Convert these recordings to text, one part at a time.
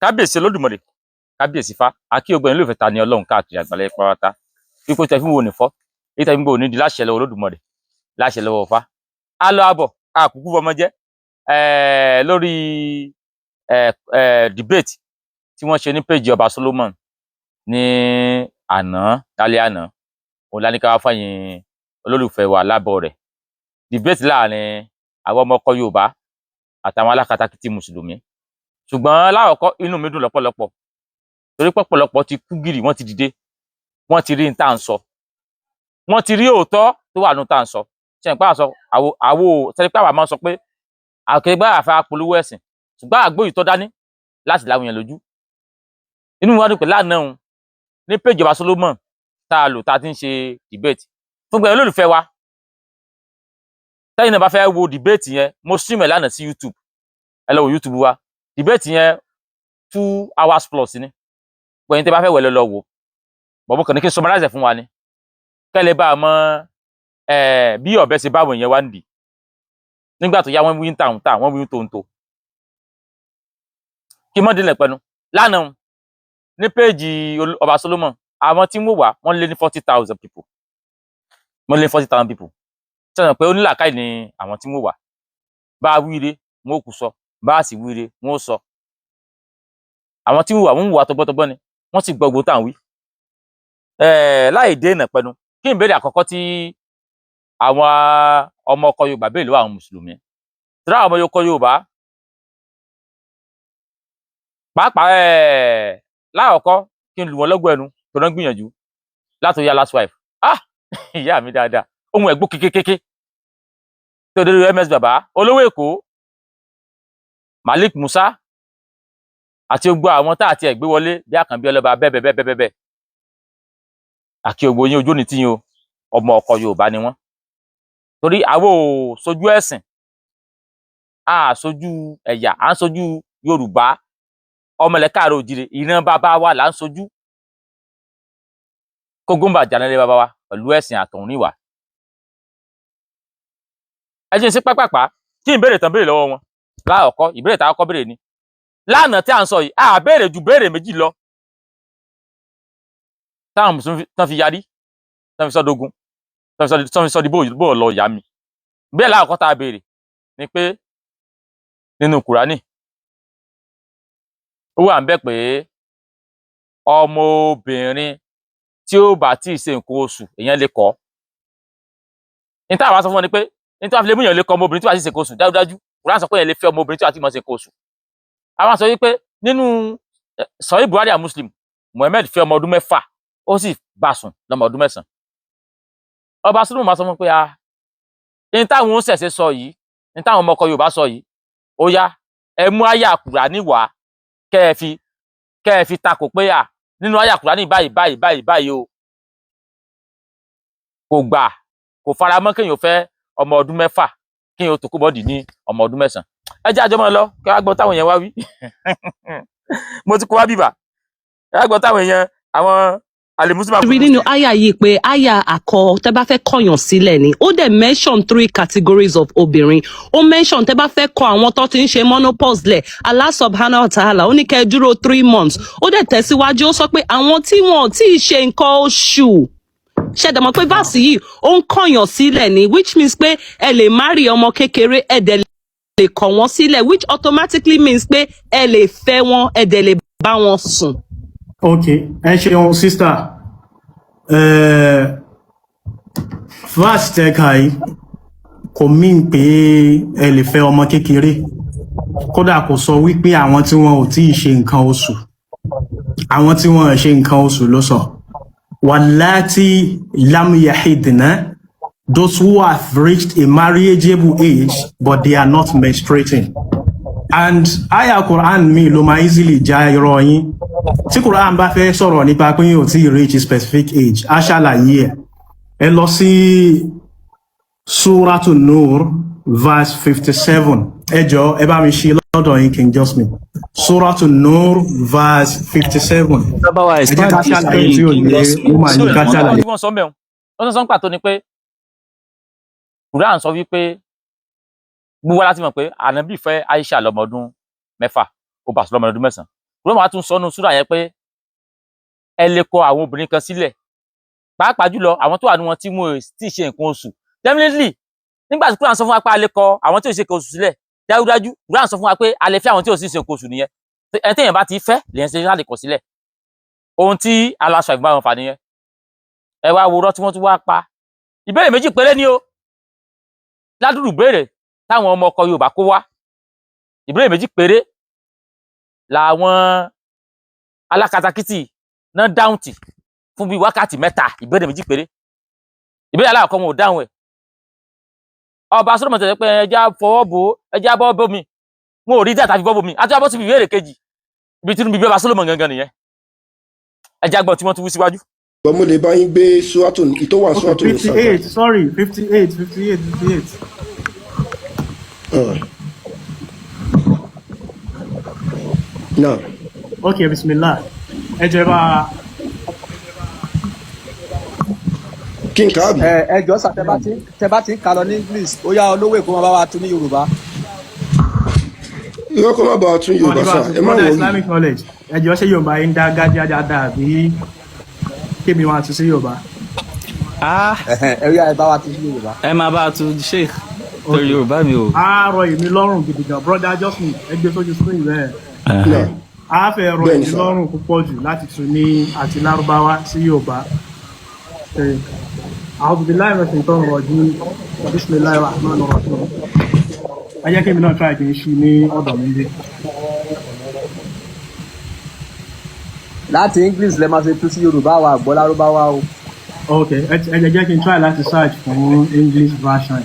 Kábíyèsí Olódùmarè, kábíyèsí Ifá, akí ogun ẹ̀yin olólùfẹ́ Tani Olohun káàkiri àgbáláyé pátá. Wípé tẹ fi ń wo ní fọ́, èyí tẹ fi ń gbọ́ òní di láṣẹ lọ́wọ́ Olódùmarè, láṣẹ lọ́wọ́ Ifá. A lọ abọ̀, àkúkú fọmọ jẹ́ lórí debate tí wọ́n ṣe ní péjì Ọba Solomon ní àná, lálẹ́ àná. Òun la ní ká wá fáyín olólùfẹ́ wa lábọ̀ rẹ̀. Debate láàrin àwọn ọmọ ọkọ Yorùbá àtàwọn alákatakítí Mùsùlùmí. Ṣùgbọ́n lákọ̀ọ́kọ́, inú mi dùn lọ́pọ̀lọpọ̀ torí pọ̀pọ̀lọpọ̀ ti kú gìrì, wọ́n ti dìde, wọ́n ti rí n tá à ń sọ, wọ́n ti rí òótọ́ tó wà nù tá à ń sọ. Ṣe ń pa àṣọ àwo àwo sẹ́ni pé àwa máa ń sọ pé àkèrègbè àfa polówó ẹ̀sìn, ṣùgbọ́n àgbo yìí tó dání láti láwọn èèyàn lójú. Inú mi wá dùn pé lánàá òun ní péjì Ọba Solomon tá a lò tá a ti ń ṣe debate fún gbẹ̀yìn olólùfẹ́ wa. Tẹ́yìn náà bá fẹ́ wo debate yẹn, mo stream ẹ̀ lánàá sí YouTube. Ẹ lọ wo YouTube wa. Debate yẹn, 2 hours plus ni. Gbẹ̀yìn tẹ́ bá fẹ́ wẹ̀, lọ wò bọ̀. Mo kàn ní kí n summarize ẹ̀ fún wa ni, kẹ́lẹ́ bá a mọ bí ọ̀bẹ ṣe báwọn èèyàn wá ń dì nígbà tó yá. Wọ́n wí ń tà ń tà, wọ́n wí ń tò ń tò. Kí mọ́ dínlẹ̀ pẹnu lánàá ní péèjì Ọba Solomon, àwọn tí ń wò wá, wọ́n lé ní 40,000 people, wọ́n lé ní 40,000 people. Sọ̀rọ̀ pé onílàákàyè ni àwọn tí ń wò wá. Bá a wíire, wọn ò kù sọ, bá a sì wíire, wọn ò sọ. Àwọn tí ń wò wá, wọ́n ń wò wá tọgbọ́tọgbọ́ ni, wọ́n sì gbọ́ gbogbo tá à ń wí. Láì dé ìnà pẹnu, kí n béèrè àkọ́kọ́ tí àwọn ọmọ ọkọ Yorùbá béèrè lọ́wọ́ àwọn Mùsùlùmí, tí àwọn ọmọ ọkọ Yorùbá pàápàá láàkọ́kọ́, kí n lù wọ́n lọ́gọ̀ ẹnu tó náà gbìyànjú láti ya last wife. Ah, ìyá mi dáadáa, ohun ẹ̀gbọ́n kékékéké tó dé ms bàbá olówó Èkó, Malik Musa àti gbogbo àwọn tá àti ẹ̀gbé wọlé bí Àkànbí ọlọ́ba, bẹ́ẹ̀ bẹ́ẹ̀ bẹ́ẹ̀ bẹ́ẹ̀ bẹ́ẹ̀. Àkí ògbó yín, ojú ní tíyín o. Ọmọ ọkọ Yorùbá ni wọ́n, torí àwọn ò sojú ẹ̀sìn, a sojú ẹ̀yà, à ń sojú Yorùbá, ọmọlẹ̀ káàárọ̀ òjìrè, ìran bàbá wa là ń sojú. Kógúnbà jàǹdàlẹ̀ bàbá wa pẹ̀lú ẹ̀sìn àtọ̀húnrìnwá. Ẹ jẹ́ n sí pápápá kí n béèrè tán béèrè lọ́wọ́ wọn. Láàkọ́, ìbéèrè tá a kọ́kọ́ béèrè ni lánàá tí à ń sọ yìí, a béèrè ju béèrè méjì lọ táwọn Mùsùlùmí tán fi yarí, tán fi sọ́dọ̀gún, tán fi sọ́ di bó lọ ìyá mi. Bẹ́ẹ̀ láàkọ́ tá a béèrè ni pé nínú Kùránì, ó wà ń bẹ̀ pé ọmọbìnrin tí ó bá tí ì ṣe nǹkan oṣù, èèyàn lè kọ̀. Ní táwọn sọ fún wọn ni pé ní tí wọ́n fi lè mú èèyàn lè kọ̀ ọmọbìnrin tí wàá sì ṣe nǹkan oṣù, dájúdájú Kùránì sọ pé èèyàn lè fẹ́ ọmọbìnrin tí wàá ti mọ̀ ṣe nǹkan oṣù. Àwọn sọ wípé nínú Sahih Buhari and Muslim, Muhammed fẹ́ ọmọ ọdún 6, ó sì bá sùn lọ́mọ ọdún 9. Ọba Solomon máa sọ fún pé a ní táwọn ń ṣẹ̀ṣẹ̀ sọ yìí, ní táwọn ọmọ ọkọ Yorùbá sọ yìí, ó yá, ẹ mú àyà Kùránì wá kẹ́ ẹ fi takò pé à nínú àyà Kùránì báyìí báyìí báyìí báyìí o. Kò gbà, kò fara mọ́ kéèyàn fẹ́ ọmọ ọdún 6, kéèyàn tó kó bọ́ọ̀dì ní ọmọ ọdún 9. Ẹ jẹ́ àjọmọ́ lọ kí wàá gbọ́ táwọn èèyàn wá wí. Mo ti kó wá bìbà, ẹ wá gbọ́ táwọn èèyàn, àwọn àlèmùsùlùmí. Rí nínú àyà yìí pé àyà àkọ tẹ́ bá fẹ́ kọ̀yàn sílẹ̀ ni. Ó dẹ̀ mention three categories of obìnrin. Ó mention tẹ́ bá fẹ́ kọ àwọn tó ti ń ṣe menopause lẹ̀, Allah subhanahu wa ta'ala ó ní kẹ́ ẹ dúró 3 months. Ó dẹ̀ tẹ̀síwájú, ó sọ pé àwọn tí wọn ò tí ì ṣe nǹkan oṣù, ṣẹ̀dá mọ̀ pé verse yìí, ó ń kọ̀yàn sílẹ̀ ni, which means pé ẹ lè marry ọmọ kékeré, ẹ dẹ̀ lè kọ̀ wọ́n sílẹ̀, which automatically means pé ẹ lè fẹ́ wọn, ẹ dẹ̀ lè bá wọn sùn. Ok, ẹ ṣeun, sister. Verse tẹ́ kà yìí kò mean pé ẹ lè fẹ́ ọmọ kékeré. Kódà kò sọ wípé àwọn tí wọn ò tí ì ṣe nǹkan oṣù. Àwọn tí wọn ò ṣe nǹkan oṣù ló sọ. Wallati lam yahidna, those who have reached a marriageable age but they are not menstruating. And aya Quran mi ló máa easily já irọ́ yín. Tí Quran bá fẹ́ sọ̀rọ̀ nípa pé yóò tí ì reach a specific age, á ṣàlàyé ẹ̀. Ẹ lọ sí Suratu Nur, verse 57. Ẹ jọ̀ọ́, ẹ bá mi ṣí lọ́dọ̀ yín, King Jasmine. Suratu Nur, verse 57. Bá wa Ẹ jẹ́ ká expand ṣàlàyé tí ò yé woman yìí, ká ṣàlàyé. Tí wọ́n sọ mẹ́rin, wọ́n sọ ń pàtó ni pé Quran sọ wípé gbogbo wa láti mọ̀ pé Ànábì fẹ́ Aisha lọ́mọ ọdún 6, ó bá sùn lọ́mọ ọdún 9. Quran wa tún sọ nínú súrà yẹn pé ẹ lè kọ àwọn obìnrin kan sílẹ̀, pàápàá jùlọ àwọn tó wà ní wọn tí wọn ò tí ì ṣe nǹkan oṣù. Definitely, nígbà tí Quran sọ fún wa pé a lè kọ àwọn tí ò ṣe nǹkan oṣù sílẹ̀, dájúdájú Quran sọ fún wa pé a lè fẹ́ àwọn tí ò sì ṣe nǹkan oṣù nìyẹn. Ẹni téèyàn bá ti fẹ́ lèyàn ṣe láti kọ̀ sílẹ̀. Ohun tí aláṣọ ìgbà wọn fà nìyẹn. Ẹ wá wo irọ́ tí wọ́n tún wá pa. Ìbéèrè méjì péré ni o, ládùúrù béèrè táwọn ọmọ ọkọ Yorùbá kó wá. Ìbéèrè méjì péré làwọn alákatakítì náà dáhùn tì fún bíi wákàtí 3. Ìbéèrè méjì péré. Ìbéèrè alákọ̀ọ́kọ́, wọn ò dáhùn ẹ̀. Ọba Solomon tẹ̀lé pé ẹja fọwọ́ bò ó, ẹja bọ́ bómi, wọn ò rí díẹ̀ tàbí bọ́ bómi. Àti wọ́n bọ́ síbi ìbéèrè kejì, ibi tí inú bíbí ọba Solomon gangan nìyẹn. Ẹja gbọ́ tí wọ́n tún wí síwájú. But mo lè bá yín gbé suratu ìtò wà Okay, suratu fifty Nisa. eight, sorry, 58, 58, 58. Alright. Now, Okay, bismillah. Ẹ jẹ́ bá kí n kà á bí? Ẹ jọ sà, tẹ bá ti ń kà lọ ní English, ó yá, olówó Èkó máa bá wa tún ní Yorùbá. Irọ́, kó má bàa tún wọn Yorùbá ní bá sà, ẹ má brother wọrí. Islamic knowledge. Ẹ jọ, ṣé Yorùbá yín dá gájá dáadáa àbí kémi wọn àti sí Yorùbá? Ah. Ẹhẹn, ẹ yá, ẹ bá wa tún sí Yorùbá. Ẹ máa bá a tu, Sheikh, torí Yorùbá mi ò. Á rọ èmi lọ́rùn gidi gan. Brother Justin, ẹ gbé sójú screen bẹ́ẹ̀. Now, Á fẹ́ rọ bẹ́ẹ̀ ni èmi sà. lọ́rùn púpọ̀ jù láti tún ní àti Lárúbáwá sí Yorùbá. أعوذ بالله من الشيطان الرجيم، بسم الله الرحمن الرحيم. Ẹ jẹ́ kí èmi náà try kì í ṣí ní ọ̀dọ̀ mi bí. Láti English lẹ máa ṣe tú sí Yorùbá, wa gbọ́ Lárúbáwá o. Ok, ẹ jẹ́ kí n try láti search fún English version.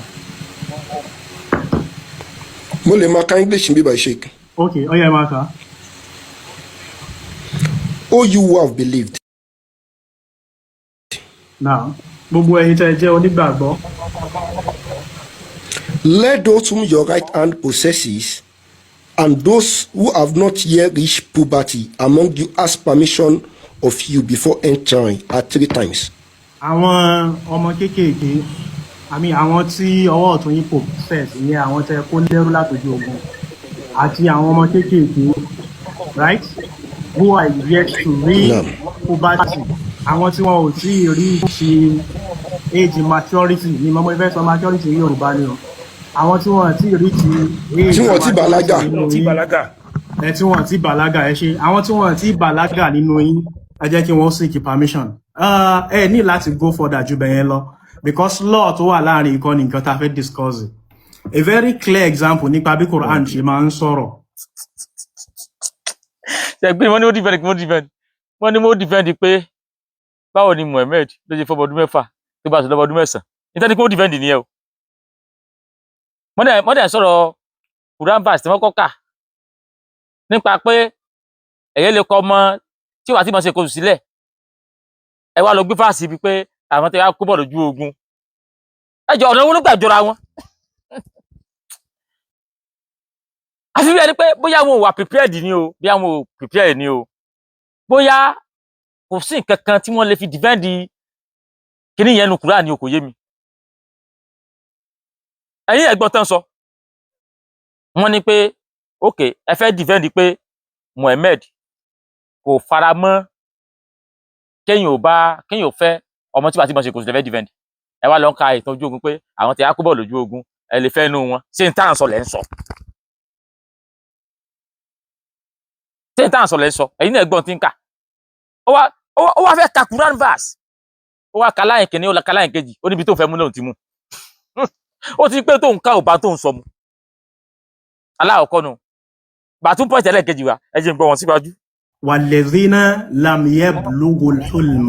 Mo lè máa ka English bí by Sheikh. Ok, ó yẹ, máa kà á. O you who have believed, Now, gbogbo ẹ̀yin tẹ́ ẹ jẹ́ onígbàgbọ́, let those whom your right hand possesses and those who have not yet reached puberty among you ask permission of you before entering at three times. Àwọn ọmọ kéékèèké àmì àwọn tí ọwọ́ ọ̀tún yín possess, ìyẹn àwọn tẹ́ kó lẹ́rú látọjú ogun àti àwọn ọmọ kéékèèké, right, who are yet to reach Naam. puberty, àwọn tí wọn ò tí ì reach age maturity ni mo fẹ́ sọ. Maturity ní Yorùbá ni o. Àwọn tí wọn ò tí ì reach age Tí wọn ò tí bàlágà. maturity nínú tí yín, bàlágà. Ẹ tí wọn ti bàlágà, ẹ ṣe, àwọn tí wọn ti bàlágà nínú yín, ẹ jẹ́ kí wọ́n seek permission. Ẹ ní láti go further ju bẹ́yẹn lọ because law tó wà láàrin ìkọ́ni nǹkan tá a fẹ́ discuss, a very clear example nípa bí Quran ṣe máa ń sọ̀rọ̀. Ṣe pé wọ́n ní ó defend, kí wọ́n defend, wọ́n ní wọ́n defend pé báwo ni Muhammed ló ṣe fọmọ ọdún 6 tó bá sọ lọ́mọ ọdún 9? Nítorí pé wọ́n defend nìyẹn o. Wọ́n dẹ̀ sọ̀rọ̀ Quran verse tí wọ́n kọ́ kà nípa pé ẹ̀yẹ́ lè kọ ọmọ tí wàá tí mo ṣe kóṣù sílẹ̀. Ẹ wá lọ gbé fáàsì ibi pé àwọn tẹ wá kó bọ̀ lójú ogun. Ẹ jọ, ọ̀nà wo ló gbà jọra wọn? Àfi bí ẹni pé bóyá wọn ò wà prepared ni o, bí àwọn ò prepared ni o, bóyá kò sí nǹkan kan tí wọ́n lè fi defend kíní yẹn nu Quran ni o, kò yé mi. Ẹ̀yin ẹ̀gbọ́n tán sọ, wọ́n ní pé ok, ẹ fẹ́ defend pé Muhammed kò fara mọ́ kéèyàn ò bá kéèyàn ò fẹ́ ọmọ tí wàá tí mo ṣe, kò sì lè fẹ́ defend. Ẹ wá lọ ń ka ìtàn ojú ogun pé àwọn tí a kó bọ̀ lójú ogun, ẹ lè fẹ́ inú wọn. Ṣé n tá à ń sọ lẹ́ ń sọ? Ṣé n tá à ń sọ lẹ́ ń sọ? Ẹ̀yin náà gbọ́n tí ń kà. Ó wá fẹ́ ka Quran verse, ó wá ka láyìn kìíní, ó ka láyìn kejì, ó níbi tó fẹ́ mú lóhùn ti mú. Ó ti pé tóun ká ò bá tóun sọ mu aláwọ̀kọ́ nu bàtún pọ̀jù. Ẹlẹ́ẹ̀kejì wa, ẹ jẹ́ n gbọ́ wọn síwájú. والذين لم يبلغوا الحلم,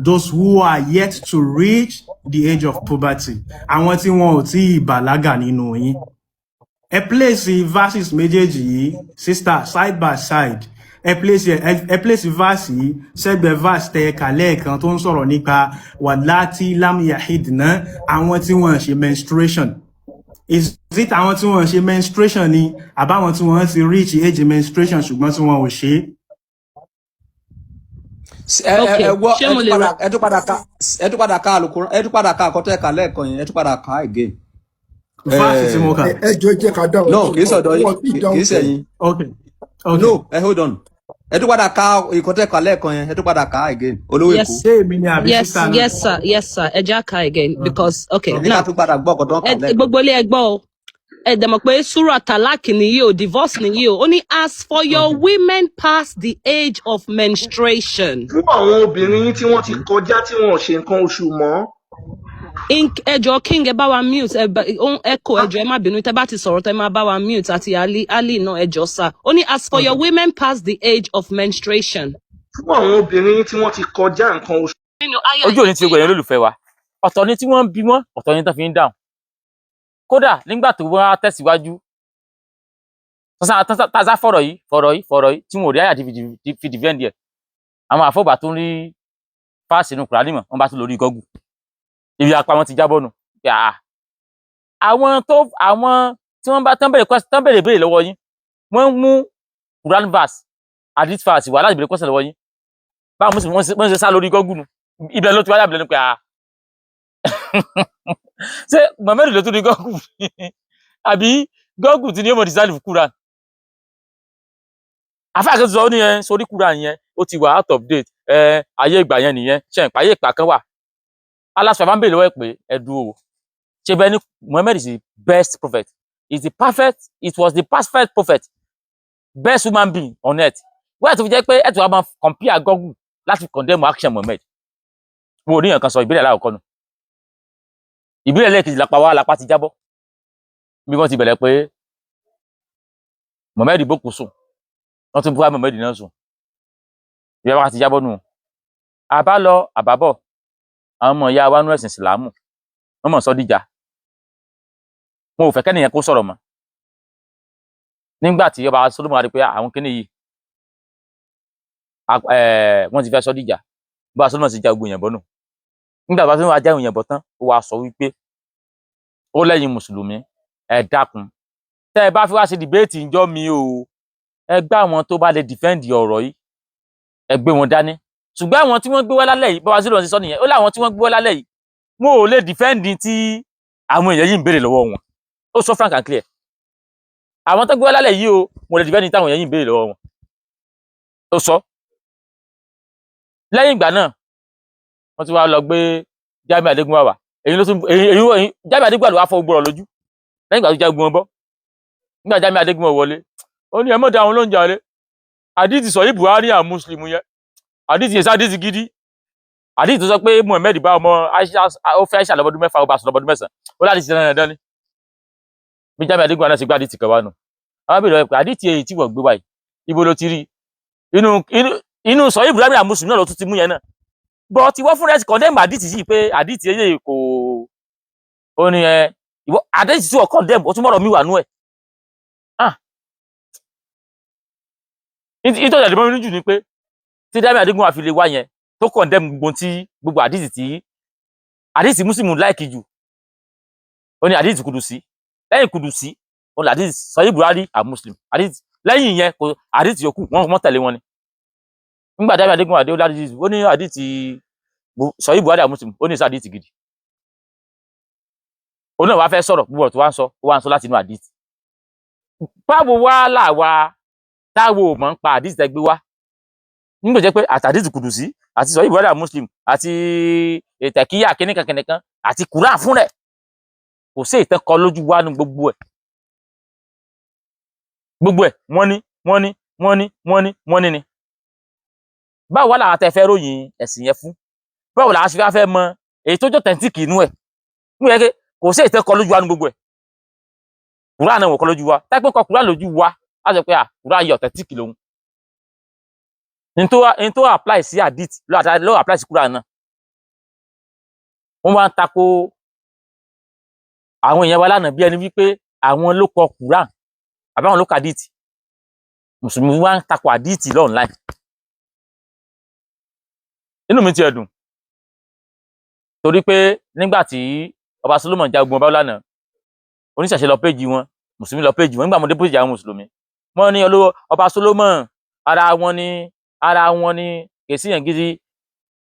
those who are yet to reach the age of puberty, àwọn tí wọn ò tí ì bàlágà nínú yín. Ẹ place verses méjèèjì yìí, sister, side by side. Ẹ place verse yìí sẹ́gbẹ̀ẹ́ verse tẹ kà lẹ́ẹ̀kan tó ń sọ̀rọ̀ nípa واللاتي لم يحضن, àwọn tí wọ́n ṣe menstruation. Is it àwọn tí wọ́n ṣe menstruation ni àbáwọn tí wọ́n ti reach age menstruation ṣùgbọ́n tí wọ́n ò ṣe é? Ẹ ẹ Ok, ẹ wọ ṣé ẹ mo tún lè padà, ẹ tún padà ka, ẹ tún padà ka àlùkò, ẹ tún padà ka àkọ́tọ̀ ẹ̀ka lẹ́ẹ̀kan yẹn, ẹ tún padà ka again. Verse tí mo kà. Ẹ jọ, ẹ jẹ́ ká dáhùn. No, kì í sọ̀dọ̀ yín, Wọn tí kì dáhùn í sẹ̀yìn. Ok. No, ẹ hold on. Ẹ tún padà ka ìkọ́ tẹ́ kà lẹ́ẹ̀kan yẹn, ẹ tún padà kà á again, olówó Yes. Èkó. Ṣé èmi ni àbí Yes. sister náà? Yes sir, yes sir. Ẹ jẹ́ á kà again because, okay, Ẹ jẹ́ ká now tún padà gbọ́ ọ̀kọ̀ tó ń kà ẹ lẹ́ẹ̀kan. gbogbo ilé, ẹ gbọ́ o. Ẹ dẹ̀ mọ̀ pé Surah Talaq nìyí o, divorce nìyí o. Ó ní, "As for your women past the age of menstruation." Fún àwọn obìnrin yín tí wọ́n ti kọjá, tí wọn ò ṣe nǹkan oṣù mọ́. Ẹ jọ̀ọ́, King, ẹ bá wa mute ẹ ó ń echo. Ẹ jọ̀ọ́, ẹ má bínú. Tẹ bá ti sọ̀rọ̀, tẹ máa bá wa mute, àti Ali, Ali náà, ẹ jọ̀ọ́ sir. Ó ní, "As for your women past the age of menstruation." Fún àwọn obìnrin yín tí wọ́n ti kọjá nǹkan oṣù. Nínú àyà Ojú òní ti gbogbo ẹ̀yin olólùfẹ́ wa. Ọ̀tọ̀ ni tí wọ́n ń bi wọ́n, ọ̀tọ̀ ni tán fi ń dáhùn. Kódà nígbà tó wọ́n á tẹ̀síwájú, tásá fọ̀rọ̀ yìí, fọ̀rọ̀ yìí, fọ̀rọ̀ yìí, tí wọn ò rí àyà tí fi defend ẹ̀, àwọn àfọ̀bà tó ń rí verse inú Kùránì mọ̀, wọ́n bá tún lórí Google. Ibi apá wọn ti jábọ́ nù pé àá àwọn tó àwọn tí wọ́n bá tán bèrè question, tán bèrè béèrè lọ́wọ́ yín, wọ́n ń mú Quran verse, hadith verse wá láti bèrè question lọ́wọ́ yín. Báwọn mùsùlùmí wọ́n ṣe sá lórí Google nù. Ibẹ̀ ló ti wáyà bìlẹ̀ ni pé àá, ṣé Muhammed ló tún ní Google, àbí Google ti ní ọmọ design fún Quran? Àfáà kan ti sọ, ó ní ẹ sórí Quran yẹn, ó ti wà out of date. Ẹ ayé ìgbà yẹn nìyẹn. Ṣe ìpàyé ìgbà kan wà aláṣọ àbá ń bèèrè lọ́wọ́ ẹ̀ pé ẹ dúró o, ṣe bẹ́ẹ̀ ni Muhammed is the best prophet, is the perfect, it was the perfect prophet, best human being on earth. Wẹ́ẹ̀ tó fi jẹ́ pé ẹ̀ tó wá máa compare Google láti condemn action Muhammed, wo ò ní nǹkan sọ. Ìbéèrè aláwọ̀ kọ́nu. Ìbéèrè lẹ́ẹ̀kejì, lápá wá lápá ti jábọ́ bí wọ́n ti bẹ̀rẹ̀ pé Muhammed bókù sùn, wọ́n tún bá Muhammed náà sùn. Ìbéèrè wá ti jábọ́ nù. Àbá lọ àbábọ̀, àwọn ọmọ ìyá wa nú ẹ̀sìn Ìsìlámù, wọ́n mọ̀ sọ́ dìjà. Wọn ò fẹ́ kẹ́nìyàn kó sọ̀rọ̀ mọ́. Nígbà tí ọba Solomon wá rí pé àwọn kíní yìí wọ́n ti fẹ́ sọ́ dìjà, bá Solomon ti já gbogbo èèyàn bọ́ nù. Nígbà bá Solomon wá já èèyàn bọ́ tán, ó wá sọ wípé ó lẹ́yìn mùsùlùmí, ẹ dákun, tẹ́ ẹ bá fi wá ṣe debate ńjọ́ mi o, ẹ gbá àwọn tó bá lè defend ọ̀rọ̀ yìí, ẹ gbé wọn dání. Ṣùgbọ́n àwọn tí wọ́n gbé wá lálẹ́ yìí, bọ́wá Solomon ti sọ nìyẹn, ó láwọn tí wọ́n gbé wá lálẹ́ yìí, wọn ò lè defend tí àwọn èèyàn yìí ń béèrè lọ́wọ́ wọn. Ó sọ frank and clear, àwọn tó gbé wá lálẹ́ yìí o, wọn ò lè defend tí àwọn èèyàn yìí ń béèrè lọ́wọ́ wọn. Ó sọ. Lẹ́yìn ìgbà náà, wọ́n ti wá lọ gbé Jamiu Adégúnwà wá. Èyí ló tún èyí Jamiu Adégúnwà ló wá fọ́ gbọ́rọ̀ lójú lẹ́yìn ìgbà tó já gbọ́n bọ́. Nígbà Jamiu Adégúnwà wọlé, ó ní ẹ mọ̀ dá àwọn lóúnjẹ rẹ. Àdìtì sọ yìí, Buhari and Muslim yẹn, àdìtì yẹn sádìtì gidi, àdìtì tó sọ pé Muhammed bá ọmọ Aisha, ó fẹ́ Aisha lọ́mọdún 6, ó bá sùn lọ́mọdún 9, ó láti ṣe dandan ni. Bí Jamiu Adégúnwà náà ṣe gbé àdìtì kan wá nù, àwọn abẹ́rẹ́ rẹ̀ pé àdìtì èyí tí wọ́n gbé wáyìí, ibo ló ti rí? Inú sọ yìí, Buhari and Muslim náà ló tún ti mú yẹn náà bọ́ tí wọ́n fúnra ẹ̀ ti condemn àdìtì yìí pé àdìtì èyí kò. Ó ní ẹ ìwọ àdìtì tí wọ́n condemn, ó tún mọ̀rọ̀ mi wà nú ẹ̀. Ah, nítorí àdìmọ́ mi jù ni pé tí Jamiu Adégúnwà fi lè wá yẹn tó condemn gbogbo tí gbogbo àdìtì tí àdìtì Muslim like jù, ó ní àdìtì kùdùsí. Lẹ́yìn kùdùsí, ó ní àdìtì sọyí Buhari and Muslim àdìtì. Lẹ́yìn ìyẹn, kò àdìtì yòókù wọ́n tẹ̀lé wọn ni. Nígbà Jamiu Adégúnwà dé, ó ládìtì, ó ní àdìtì sọyí Buhari and Muslim, ó ní sọ àdìtì gidi. Òun náà wá fẹ́ sọ̀rọ̀, gbogbo ọ̀rọ̀ tó wá ń sọ, ó wá ń sọ láti inú àdìtì. Báwo wá làwa táwo ò mọ̀ ń pa àdìtì tẹ́ gbé wá, nígbà jẹ́ pé àtàdìtì kùdùsí àti sọyí Buhari and Muslim àti ìtẹ̀kíyà kìnìkan kìnìkan àti Quran fún rẹ̀, kò sí ìtẹ́kọ lójú wa ní gbogbo ẹ̀, gbogbo ẹ̀ wọ́n ní wọ́n ní wọ́n ní wọ́n ní wọ́n ní ni. Báwo wá làwọn tẹ́ fẹ́ ròyìn ẹ̀sìn yẹn fún? Báwo làwọn ṣe fẹ́ fẹ́ mọ èyí tó jọ authentic inú ẹ̀ nígbà yẹn? Kò sí ìtẹ́kọ lójú wa ní gbogbo ẹ̀. Quran náà wọ̀ kọ́ lójú wa. Táìpẹ́ kọ Quran lójú wa, á sọ pé à Quran yẹ authentic lòun ní tó apply sí hadith ló apply sí Quran náà. Wọ́n máa ń tako àwọn èèyàn wa lánàá bí ẹni wípé àwọn ló kọ Quran àbí àwọn ló kọ hadith. Mùsùlùmí wá ń tako hadith online. Inú mi ti ẹ̀dùn torí pé nígbà tí ọba Solomon jagun ọba lánàá, oníṣàṣe lọ péjì wọn, mùsùlùmí lọ péjì wọn. Nígbà mo dé péjì àwọn mùsùlùmí, wọ́n ní olówó ọba Solomon, ara wọn ni, ara wọn ni, kì í sí yẹn gidi.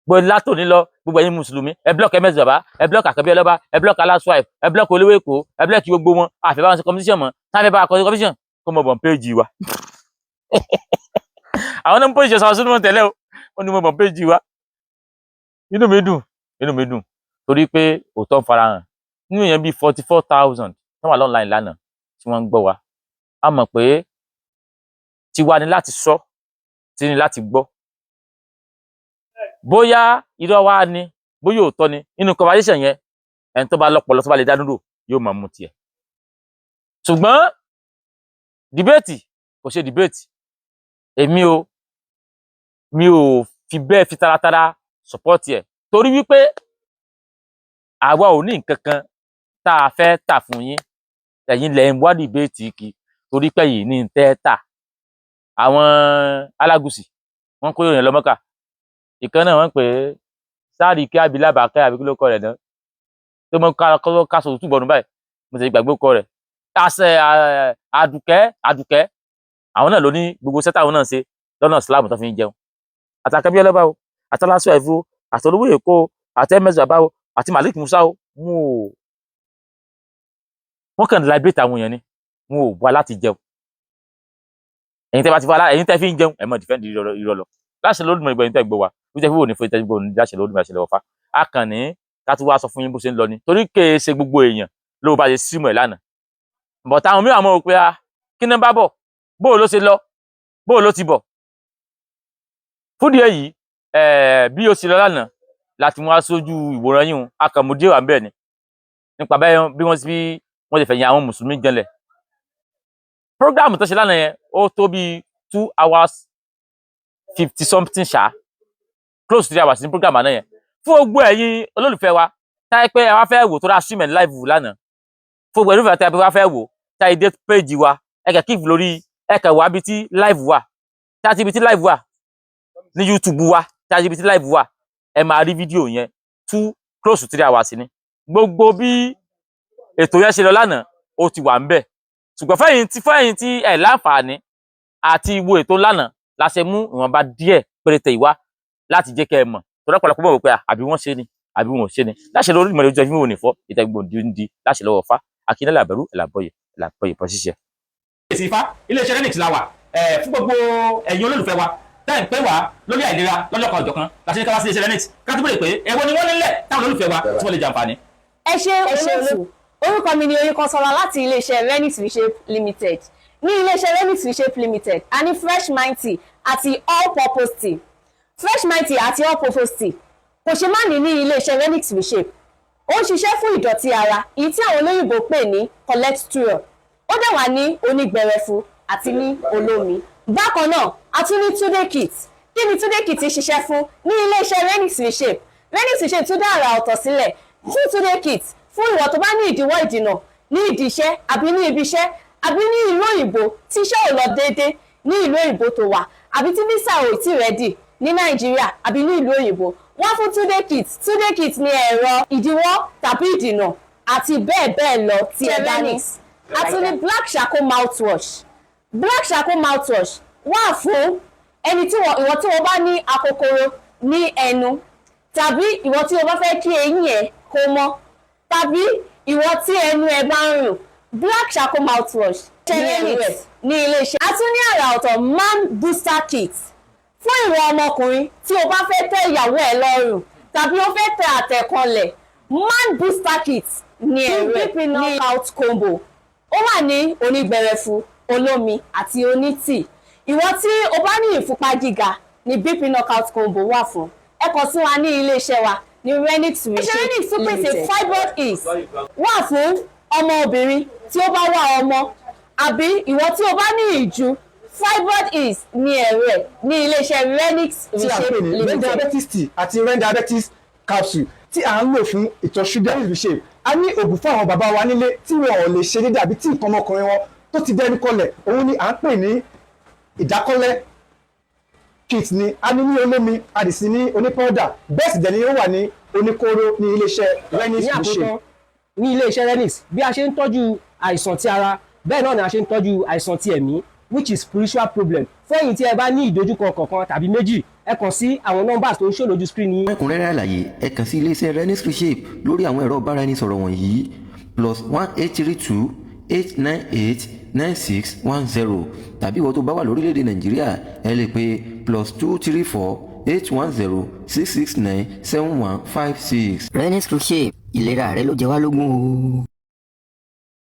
Gbogbo látòní lọ, gbogbo ẹ̀yin mùsùlùmí, ẹ block ms baba, ẹ block àkàbí ọlọ́ba, ẹ block aláṣọ, ẹ block olówó Èkó, ẹ block gbogbo wọn. Àfẹ́ bá wọn ṣe competition mọ́. Táwọn fẹ́ bá wa kọ́ competition, kó mọ̀ bọ̀ péjì wa. Àwọn náà ń pèjì ọba Solomon tẹ́lẹ̀ o. Wọ́n ní mo mọ̀ péjì wa. Inú mi dùn, inú mi dùn torí pé òótọ́ ń farahàn nínú èèyàn bíi 44,000 tó wà online lánàá tí wọ́n ń gbọ́ wa. A mọ̀ pé tiwa ni láti sọ, tí ni láti gbọ́. Bóyá irọ́ wa ni, bóyá òótọ́ ni, nínú conversation yẹn, ẹni tó bá lọ́pọlọ, tó bá lè dá dúró, yóò máa mú tiẹ̀. Ṣùgbọ́n debate kò ṣe debate, èmi o, mi ò fi bẹ́ẹ̀ fi taratara support ẹ̀, torí wípé àwa ò ní nǹkan kan tá a fẹ́ tà fún yín. Ẹ̀yin lẹ̀ ń wá debate kí, torí pé yìí ní tẹ́ tà. Àwọn alágùsì wọ́n kó ìròyìn lọ́mọ́kà ìkan náà, wọ́n pè é sáàrì kí abilá bàkẹ́ àbí kí ló kọ rẹ̀ náà tó mọ ká sọ òtútù bọ̀nù báyìí. Mo ti gbàgbé kọ rẹ̀ àṣẹ. Àdùkẹ́, Àdùkẹ́, àwọn náà ló ní gbogbo sẹ́tà, àwọn náà ṣe lọ́nà Islam tó fi ń jẹun. Àtàkẹ́bí ọlọ́ba o, àtàlásọ ẹ̀fọ́, àtolówó Èkó, àti ms bàbá o, àti Malik Musa o, wọn ò, wọ́n kàn liberate àwọn èèyàn ni. Wọn ò wá láti jẹun. Ẹ̀yin tẹ́ bá ti fara, ẹ̀yin tẹ́ fi ń jẹun, ẹ̀ mọ̀ defend irọ́ lọ láṣẹ lódùmọ̀. Ìgbà ẹ̀yin tẹ́ gbọ́ wa bí tẹ́ fi wò ní fún ìtẹ́jú gbọ́ ní láṣẹ lódùmọ̀, àṣẹ lọ́wọ́ fa. A kàn ní ká tún wá sọ fún yín bó ṣe ń lọ ni, torí kèé ṣe gbogbo èèyàn ló bá ṣe símọ̀ ẹ̀ lánàá. But àwọn mìíràn mọ̀ pé a kí ni bá bọ̀, bóò ló ṣe lọ, bóò ló ti bọ̀. Fúdìí èyí, bí ó ṣe lọ lánàá láti mú wá sójú ìwòran yìí. A kàn mú díẹ̀ wà ń bẹ̀ ni nípa bẹ́ẹ̀ bí wọ́n ṣe fẹ̀yìn àwọn mùsùlùmí janlẹ̀. Program tó ṣe lánàá yẹn, ó tó bíi 2 hours 50 something ṣá, close to 3 hours ní program àná yẹn. Fún gbogbo ẹ̀yin olólùfẹ́ wa táyé pé ẹ wá fẹ́ wò tó rà stream ẹ̀ live lánàá, fún gbogbo ẹ̀yin olólùfẹ́ táyé pé wá fẹ́ wò táyé dé page wa, ẹ kàn click lórí, ẹ kàn wá bí tí live wà, táyé ibi tí live wà ní YouTube wa, táyé ibi tí live wà, ẹ máa rí fídíò yẹn. 2 close to 3 hours ni. Gbogbo bí ètò yẹn ṣe lọ lánàá, ó ti wà ń bẹ̀. Ṣùgbọ́n fẹ́yìn tí ẹ láǹfààní àti wo ètò lánàá, la ṣe mú ìwọ̀nba díẹ̀ péréte ìwá láti jẹ́ kẹ́ ẹ mọ̀, torí ọ̀pọ̀lọpọ̀ mọ̀ wípé àbí wọ́n ṣe ni àbí wọn ò ṣe ni. Láṣẹ lórí ìmọ̀lẹ́ ojú ẹ̀fín òní fọ́ ìtẹ̀gbọ̀n di láṣẹ lọ́wọ́ fa akíndélé àbẹ̀rù ẹ̀làbọ̀yẹ̀ ẹ̀làbọ̀yẹ̀ pọ̀ ṣíṣe. Èsì Ifá, iléeṣẹ́ Renix la wà. Fún gbogbo ẹ̀yin olólùfẹ́ wa tẹ́ ń pè wá lórí àìlera lọ́lọ́kan ọ̀jọ̀kan, láti ní ká wá sí iléeṣẹ́ Renix ká tó bèrè pé èwo ni wọ́n nílẹ̀ táwọn olólùfẹ́ wa tí wọ́n lè jàǹfààní. Ẹ ṣe, olóòtú. Orúkọ mi ni Oyinkanṣọ́lá láti iléeṣẹ́ Renix Reshape Limited. Ní iléeṣẹ́ Renix Reshape Limited, a ní Fresh Mind Tea àti All Purpose Tea. Fresh Mind Tea àti All Purpose Tea kò ṣe má ní ní iléeṣẹ́ Renix Reshape. Ó ń ṣiṣẹ́ fún ìdọ̀tí ara, èyí tí àwọn olóyìnbó pè ní cholesterol. Ó dẹ̀ wà ní onígbẹrẹfu àti ní olómi. Bákan náà, a tún ní Túndé Kit. Kí ni Túndé Kit ṣiṣẹ́ fún ní iléeṣẹ́ Renix Reshape? Renix Reshape tún dá àrà ọ̀tọ̀ sílẹ̀ fún Túndé Kit fún ìwọ tó bá ní ìdíwọ́, ìdìnà ní ìdí iṣẹ́ àbí ní ibi iṣẹ́ àbí ní ìlú òyìnbó, tí iṣẹ́ ò lọ déédé ní ìlú òyìnbó tó wà, àbí tí visa ò tí ready ní Nàìjíríà àbí ní ìlú òyìnbó. Wọ́n fún Túndé Kit. Túndé Kit ní ẹ̀rọ ìdíwọ́ tàbí ìdìnà àti bẹ́ẹ̀ bẹ́ẹ̀ lọ tí ẹ bá ní. A tún ní Black Charcoal mouthwash. Black Charcoal mouthwash wà fún ẹni tí ìwọ tí wọ́n bá ní akokoro ní ẹnu, tàbí ìwọ tí o bá fẹ́ kí eyín ẹ kó mọ́, tàbí ìwọ tí ẹnu ẹ bá ń rùn. Black Charcoal mouthwash ní ẹ̀rọ ẹ̀ ní iléeṣẹ́. A tún ní àrà ọ̀tọ̀ man booster kit fún ìwọ ọmọkùnrin tí o bá fẹ́ tẹ́ ìyàwó ẹ lọ́rùn tàbí o fẹ́ tẹ àtẹ̀kànlẹ̀. Man booster kit ní ẹ̀rọ ẹ̀ ní knockout combo. Ó wà ní onígbẹrẹfu, olómi àti onítì. Ìwọ tí o bá ní ìfúnpá gíga ní BP knockout combo wà fún. Ẹ kàn sí wa ní iléeṣẹ́ wa ní Renix Reshape. Renix tún pèsè fibroid is wà fún ọmọ obìnrin tí ó bá wà ọmọ, àbí ìwọ tí o bá ní ìju. Fibroid is ní ẹ̀rọ ẹ̀ ní iléeṣẹ́ Renix tí a Reshape pè ní Ren Limited. Diabetes Tea àti Ren Diabetes Capsule tí à ń lò fún ìtọ̀ ṣúgà Reshape. A ní òògùn fún àwọn bàbá wa nílé tí wọn ò lè ṣe déédéé àbí tí nǹkan ọmọkùnrin wọn tó ti dẹnu kọlẹ̀. Òun ni à ń pè ní ìdákọ́lẹ̀ kit ni. A ní ní olómi, a dì sí ní onípọ́dà, bẹ́ẹ̀ sì dẹ̀ ni ó wà ní oníkóró ní iléeṣẹ́ Renix Ní Reshape. àkótán, ní iléeṣẹ́ Renix, bí a ṣe ń tọ́jú àìsàn ti ara, bẹ́ẹ̀ náà ni a ṣe ń tọ́jú àìsàn ti ẹ̀mí, which is spiritual problem. Fún ẹ̀yin tí ẹ bá ní ìdojúkọ kọ̀ọ̀kan tàbí méjì, ẹ kàn sí àwọn numbers tó ń ṣò lójú screen yín. Fún ẹ̀kúnrẹ́rẹ́ àlàyé, ẹ kàn sí iléeṣẹ́ Renix Reshape lórí àwọn ẹ̀rọ ìbáraẹnisọ̀rọ̀ wọ̀nyí: +1 832. 898 9610, tàbí ìwọ tó bá wà lórílẹ̀‐èdè Nàìjíríà, ẹ lè pe +234 810 669 7156. Renix Crochet, ìlera rẹ ló jẹ wá lógún o.